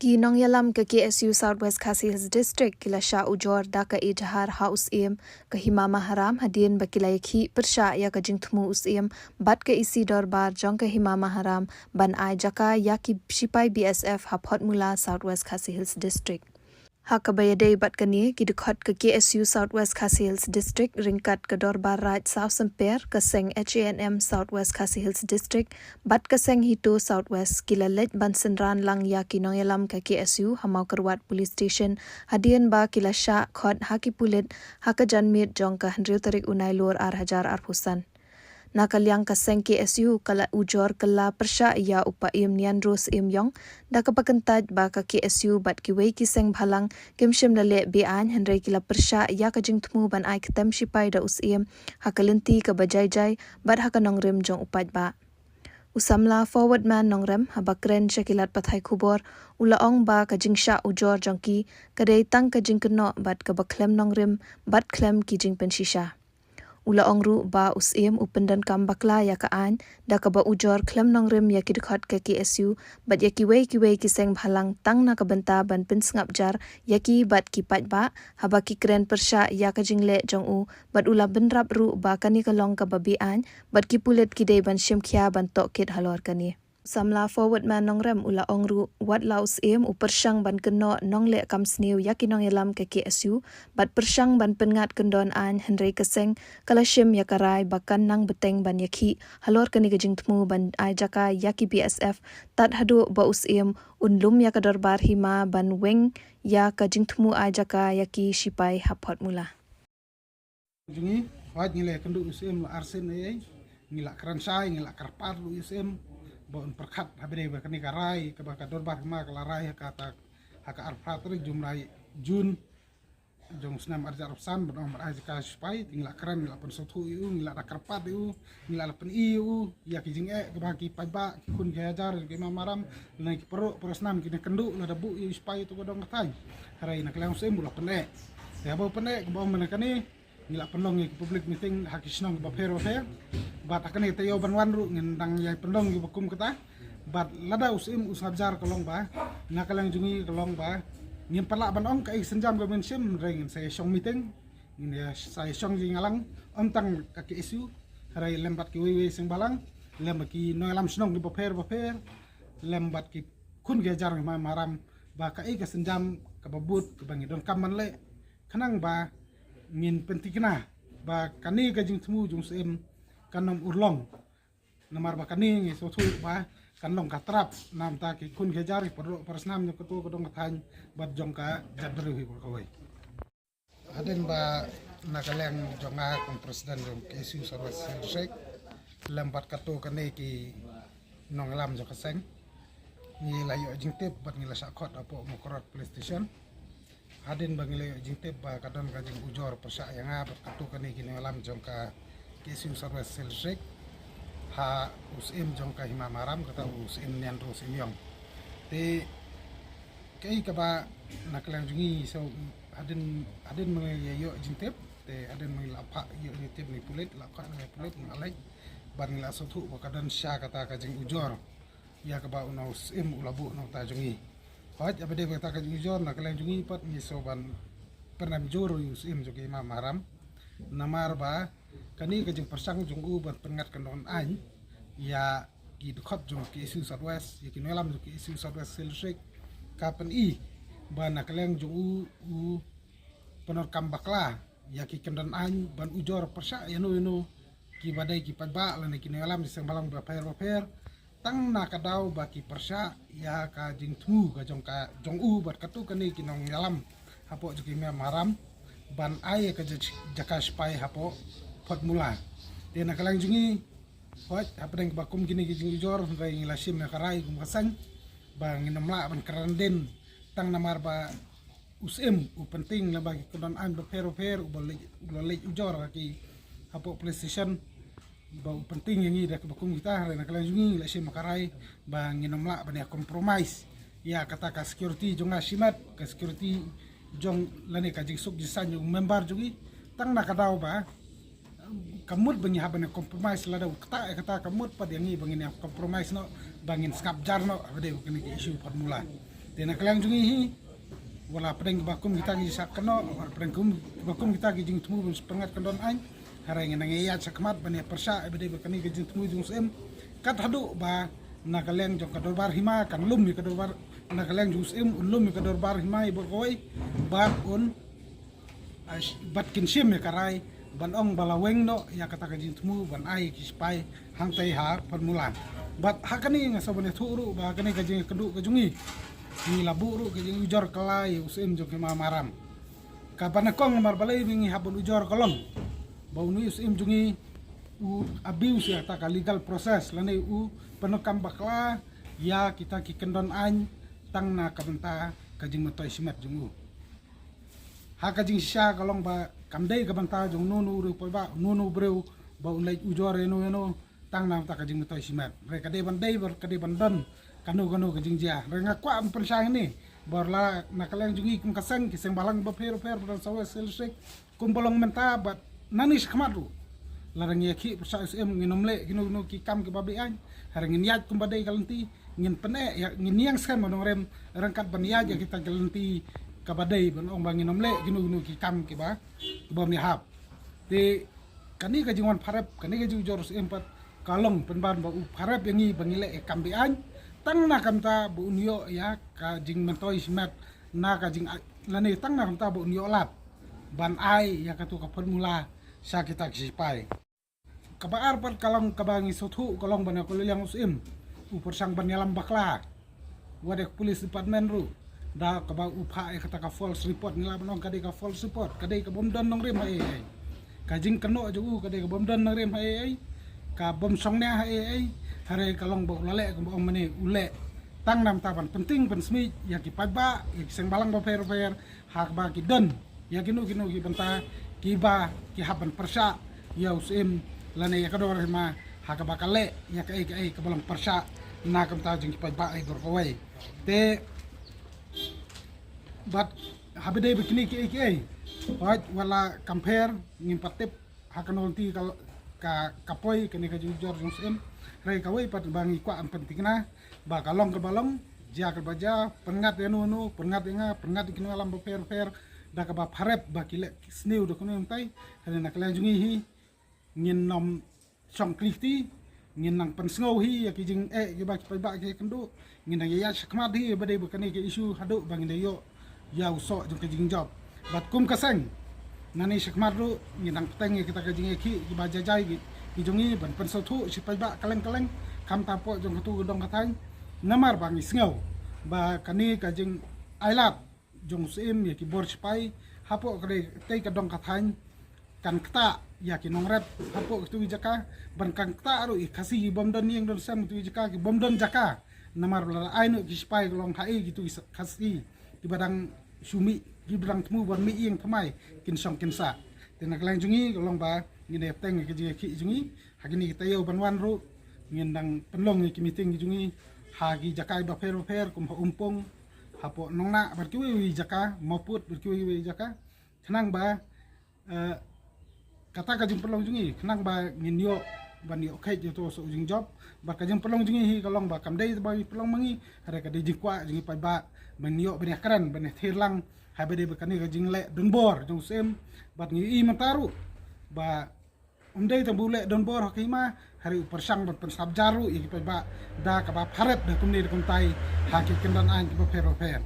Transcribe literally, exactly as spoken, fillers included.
Ki nongïalam ka K S U South West Khasi Hills District ki la shah ujor da ka ejahar ha u Syiem ka Hima Maharam hadien ba ki la ïakhih pyrshah ïa ka jingthmu u Syiem bad ka E C Dorbar jong ka Hima Maharam ban ai jaka ïa ki shipai B S F ha Photmula, South West Khasi Hills District. Ha kaba ïadei bad kane, ki dkhot ka K S U South West Khasi Hills District ryngkat ka Dorbar Raid Sawsymper, ka seng H A N M South West Khasi Hills District bad ka seng HITO South West ki la leit ban synran lang ïa ki nongïalam ka K S U ha Mawkyrwat Police Station hadien ba ki la shah khot ha ki pulit ha ka janmiet jong ka hynriew tarik u Nailur ar hajar arphew san. Na ka liang ka seng K S U ka la ujor kylla pyrshah ïa u Paiem Nianro Syiemiong da kaba kyntait ba ka K S U bad kiwei ki seng bhalang kim shym la leh be-aiñ hynrei ki la pyrshah ïa ka jingthmu ban ai ktem shipai da u Syiem ha ka lynti kaba jai jai bad ha ka nongrim jong u paidbah. U samla Forward Man Nongrem, haba kren sha ki lad pathai khubor, u la ong ba ka jingshah ujor jong ki ka dei tang ka jingkynnoh bad kaba khlem nongrim bad khlem ki jingpynshisha. U la ong ruh ba u Syiem u pyndonkam bakla ïa ka aiñ da kaba ujor khlem nongrim ïa ki dkhot ka K S U bad ïa kiwei kiwei ki seng bhalang tang na ka bynta ban pynsngap jar ïa ki bad ki paidbah haba ki kren pyrshah ïa ka jingleh jong u, bad u la bynrap ruh ba kane ka long kaba be-aiñ bad ki pulit ki dei ban shim khia ban tohkit halor kane. Samla Forward Man Nongrem u la ong ruh, wat la u Syiem u pyrshang ban kynnoh nongleh kam sniew ïa ki nongïalam ka K S U bad pyrshang ban pynngat kyndon aiñ hynrei ka seng ka la shim ïa ka rai ba kan nang bteng ban ïakhih halor kane ka jingthmu ban ai jaka ïa ki B S F tad haduh ba u Syiem un lum ïa ka Dorbar Hima ban weng ïa ka jingthmu ai jaka ïa ki shipai ha Photmula. Jong ngi, wat ngi la kynduh u Syiem la arsien ei ei, ngi la kren shai, ngi la kyrpad ruh u Syiem ba un pyrkhat ha bynta ba kane ka rai kaba ka Dorbar Hima ka la rai ha ka ta, ha ka arphew phra tarik jong u bnai Jun jong u snem ar hajar arphew san, ban ong ban ai jaka shipai. Te ngi la kren, ngi la pynsngewthuh ïa u, ngi la da kyrpad ïa u, ngi la la pyni ïa u ïa ki jingeh kaba ki paidbah, ki khun ki hajar, ki Hima Maharam, lane ki para para snam ki nang kynduh lada buh ïa u shipai uto ka dong ka thaiñ. Hynrei na ka liang u Syiem u la pyneh. Te haba u pyneh, kaba ong mynne kane, ngi la pynlong ïa ki public meeting ha ki shnong bapher bapher. Bad ha kane taïew ban wan ruh ngin dang ïai pynlong kiba kum kata. Bad lada u Syiem u sngap jar ka long ba, na ka liang jong ngi ka long ba, ngim pat lah ban ong kaei ka sienjam kaba ngin shim, hynrei ngin sa ïa shong meeting, ngin ïa sa ïa shong jingïalang, ym tang ka K S U, hynrei lem bad kiwei wei seng bhalang, lem bad ki nongïalam shnong kiba pher bapher, lem bad ki khun ki hajar Hima Maharam, ba kaei ka sienjam kaba bud kaba ngi donkam ban leh, khnang ba ngin pynthikna ba kane ka jingthmu jong u Syiem kan ym urlong. Namar ba kane ngi sngewthuh ba kan long ka trap na ka bynta ki khun ki hajar, ki para para snam jong kato ka dong ka thaiñ bad jong ka jaitbynriew hi baroh kawei. Hadien ba na ka liang jong nga kum president jong K S U South West Hills District, lem bad kato kane ki nongïalam jong ka seng, ngi la ïoh jingtip bad ngi la shah khot hapoh Mawkyrwat Police Station. Hadien ba ngi la ïoh jingtip ba ka don ka jingujor pyrshah ïa nga bad kato kane ki nongïalam jong ka K S U South West Hills District ha u Syiem jong ka Hima Maharam, kata u Syiem Nianro Syiemiong. Te kaei kaba na ka liang jong ngi, so hadien, hadien ba ngi la ïoh jingtip, te hadien ba ngi la phah ïoh jingtip na ki pulit, la phah na ki pulit, ngi la leit bad ngi la sngewthuh ba ka don shisha kata ka jingujor ïa kaba u nong Syiem u la buh na uta jong ngi. Hooid, haba dei ba kata ka jingujor, na ka liang jong ngi pat ngi sngew ban pyndem jur ïa u Syiem jong ka Hima Maharam. Namar ba kane ka jingpyrshang jong u ban pynngat kyndon aiñ ïa ki dkhot jong K S U South West, ïa ki nongïalam jong K S U South West Hills District, ka pyni ba na ka liang jong u, u pyndonkam bakla ïa ki kyndon aiñ ban ujor pyrshah ïano ïano kiba dei ki paidbah lane ki nongïalam ki seng bhalang bapher bapher, tang na ka daw ba ki pyrshah ïa ka jingthmu ka jong ka, jong u bad kato kane ki nongïalam hapoh jong ka Hima Maharam ban ai ïa ka ja-, jaka shipai hapoh Photmula. Te na ka liang jong ngi, hooid, hapdeng ba kum kine ki jingujor, hynrei ngi la shim ïa ka rai kum ka seng ba ngin ym lah ban kren dien, tang namar ba u Syiem u pyntieng lyngba ki kyndon aiñ bapher bapher, uba leit, uba leit ujor ha ki, hapoh police station, ba u pyntieng ïa ngi da kaba kum kita. Hynrei na ka liang jong ngi la shim ka rai ba ngin ym lah ban ïa compromise ïa kata ka security jong nga shimet, ka security jong lane ka jingsuk jingsaiñ jong u member jong ngi, tang na ka daw ba ka mut ba ngi hap ban compromise. Lada u ktah ïa kata, ka mut pat ïa ngi ba ngin ïa compromise noh, ba ngin sngap jar noh haba dei kane ka issue Photmula. Te na ka liang jong ngi hi, wat la pdeng kiba kum kita ki jingshah kynnoh, wat la pdeng kum kiba kum kita ki jingthmu ban pynngat kyndon aiñ, hynrei ngi nang ïaid shakhmat ban ïa pyrshah ïa ba dei ba kane ka jingthmu jong u Syiem. Kat haduh ba na ka liang jong ka dorbar hima kan lum ïa ka dorbar, na ka liang jong u Syiem un lum ïa ka dorbar hima ïa baroh kawei, bad un bad kin shim ïa ka rai ban ong ba la weng noh ïa kata ka jingthmu ban ai ki sipai hangtei ha Pyrmula. Bad ha kane nga sa ban ïathuh ruh ba kane ka jingïakynduh ka jong ngi, ngi la buh ruh ka jingujor kylla ïa u Syiem jong ka hima Maram. Kaba nyngkong namar balei ba ngi hap ban ujor ka long ba une u Syiem jong ngi u abuse ïa kata ka legal process lane u pyndonkam bakla ïa kita ki kyndon aiñ tang na ka bynta ka jingmyntoi shimet jong u. Ha ka jingshisha ka long ba kam dei ka bynta jong uno uno u briew paidbah, uno uno u briew ba un leit ujor ïano ïano tang na ka bynta ka jingmyntoi shimet. Hynrei ka dei ban dei, ka dei ban don kano kano ka jingjia. Hynrei nga kwah ban pynshai hangne ba la na ka liang jong ngi kum ka seng, ki seng balang bapher bapher ba don sa West Hill District, kumba long mynta bad nangne shakhmat ruh, lada ngi ïakhih pyrshah u Syiem ngin ym leh kino kino ki kam kiba beaiñ. Hynrei ngin ïaid kumba dei ka lynti, ngin pyneh ïa, ngin ïeng skhem ha nongrim ryngkat ban ïaid ïa kita ki lynti kaba dei ban ong ba ngin ym leh kino kino ki kam kiba, kibym ïahap. Te kane ka jingwan pharep, kane ka jingujor u Syiem pat ka long pynban ba u pharep ïa ngi ba ngi leh ïa ka kam beaiñ tang na ka bynta ba un ïoh ïa ka jingmyntoi shimet na ka jing, lane tang na ka bynta ba un ïoh lad ban ai ïa katu ka Pyrmula sha kita ki sipai. Kaba ar pat ka long kaba ngi sngewthuh ka long ba na ka liang u Syiem u pyrshang ban ïalam bakla wat ïa ka police department ruh da kaba u phah ïa kata ka false report. Ngi lah ban ong ka dei ka false report, ka dei kabym don nongrim ha ei ei. Ka jingkynnoh jong u ka dei kabym don nongrim ha ei ei, kabym shongnia ha ei ei. Hynrei ka long ba u la leh kumba ong mynne, u leh tang na ka bynta ban pynting pynsmit ïa ki paidbah, ïa ki seng balang bapher bapher, ha kaba ki don ïa kino kino ki bynta kiba ki hap ban pyrshah ïa u Syiem lane ïa ka dorbar hima ha kaba ka leh ïa kaei kaei kaba long pyrshah na ka bynta jong ki paidbah ïa baroh kawei. Te bad haba dei ba kine kiei kiei, hooid, wat la compare, ngim pat tip ha kano lynti ka, ka, ka poi kane ka jingujor jong u Syiem. Hynrei kawei pat ba ngi kwah ban pynthikna ba ka long kaba long, jia kaba jia, pynngat ïano ïano, pynngat ïa nga, pynngat ïa kino ki alam bapher bapher da kaba pharep ba ki leh sniew da kano kano tai. Hynrei na ka liang jong ngi hi, ngin nym shong kli kti, ngin nang pynsngew hi ïa ki jingeh kiba ki paidbah ki ïakynduh, ngin nang ïaid shakhmat hi ba dei ba kane ka issue haduh ba ngin da ïoh ïa u soh jong ka jingjop. Bad kum ka seng, nangne shakhmat ruh ngin nang bteng ïa kita ki jingïakhih kiba jai jai ki, ki jong ngi ban pynsngewthuh sha ki paidbah kylleng kylleng, khamtam hapoh jong katu ka dong ka thaiñ. Namar ba ngi sngew ba kane ka jingailad jong u Syiem ïa ki bor sipai hapoh katei ka dong ka thaiñ kan ktah ïa ki nongrep hapoh kitu ki jaka, bad kan ktah ruh ïa ki Khasi kibym don ïing don sem kitu ki jaka, kibym don jaka. Namar ba la ai noh ki sipai ka long haei kitu ki Khasi kiba dang shu mih, kiba dang thmu ban mih ïing thymmai, kin shong kin sah. Te na ka liang jong ngi ka long ba ngin ïa bteng ïa ki jingïakhih jong ngi, ha kine ki taïew ban wan ruh ngin dang pynlong ïa ki meeting jong ngi ha ki jaka bapher bapher kum ha Umpung, hapoh Nongnah bad kiwei kiwei jaka, Mawpud bad kiwei kiwei jaka. Khnang ba, eh, kata ka jingpynlong jong ngi khnang ba ngin ïoh ban ïoh kheit ïa uto u soh jingjop. Bad ka jingpynlong jong ngi hi ka long ba kam dei ba ngi pynlong ma ngi, hynrei ka dei jingkwah jong ngi paidbah ba ngin ïoh ban ïakren, ban ïathir lang ha ba dei ba kane ka jingleh donbor jong u Syiem. Bad ngi i mynta ruh ba um dei tang ba u leh donbor ha ka hima, hynrei u pyrshang ban pynsngap jar ruh ïa ki paidbah da kaba pharep da kumne da kumtai ha ki kyndon aiñ kiba pher bapher.